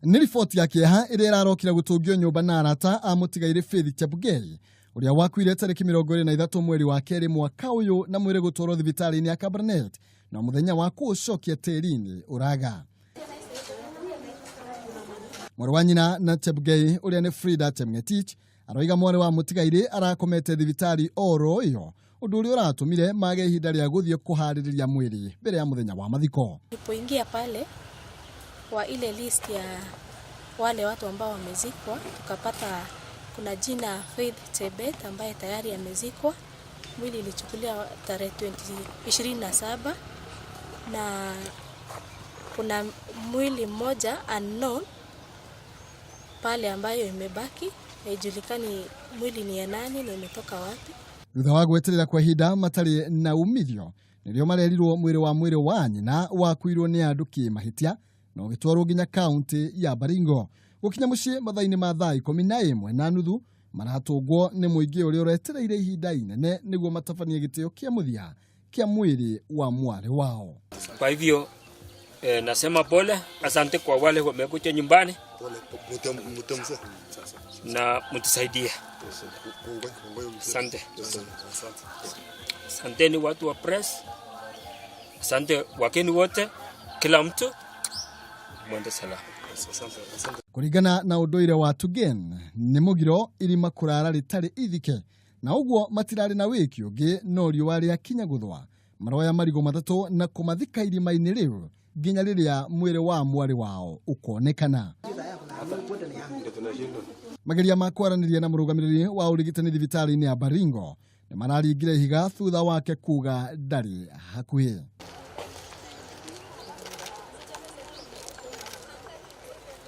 Nĩ riboti ya kĩeha ĩrĩa ĩrarokire gũtũngio nyũmba na arata a mũtigairĩ Faith Chepngei ũrĩa wakuire tarĩki 23 mweri wa kerĩ mwaka ũyũ na mwĩrĩ gũtwarwo thibitarĩ-inĩ ya Kabarnet na mũthenya wa kũũcokia tĩri-inĩ ũraga. Mwarĩ wa nyina na Chepngei ũrĩa nĩ Frida Chepngetich aroiga mwarĩ wa mũtigairĩ arakomete thibitarĩ oro ĩyo, ũndũ ũrĩa ũratũmire mage ihinda rĩa gũthiĩ kũharĩrĩria mwĩrĩ mbere ya mũthenya wa mathiko. Tulipoingia pale kwa ile list ya wale watu ambao wamezikwa, tukapata kuna jina Faith Chebet ambaye tayari amezikwa. Mwili ilichukuliwa tarehe 27 na kuna mwili mmoja unknown pale ambayo imebaki, haijulikani mwili ni ya nani na imetoka wapi. Thutha wa gweterera kwa ihinda matarĩ na umithio, nĩrĩo marerirwo mwĩrĩ wa nyina wakuirwo nĩ andũ kĩmahĩtia na ũgĩtwarwo nginya kaunti ya Baringo. Gũkinya mũciĩ mathaa-inĩ ma thaa 11:30, maratũngwo nĩ mũingĩ ũrĩa ũretereire ihinda inene nĩguo matabanie gĩtĩo kĩa mũthia kĩa mwĩrĩ wa mwarĩ wao. Kwa hivyo nasema pole, asante kwa wale wamekuja nyumbani na mtusaidie. Asante. Asanteni watu wa press, asante wakeni wote, kila mtu mwende salama. Kũringana na ũndũire wa Tugen, nĩ mũgiro irima kũrara rĩtarĩ ithike, na ũguo matirarĩ na wĩki ũngĩ no riũa rĩakinya gũthũa maroya marigũ matatũ na kũmathika irima-inĩ rĩu nginya rĩrĩa mwĩrĩ wa mwarĩ wao ũkonekana. Mageria ma kwaranĩria na mũrũgamĩrĩri wa ũrigitani thibitarĩ-inĩ ya Baringo nĩ mararingire ihiga thutha wake kuga ndarĩ hakuhĩ.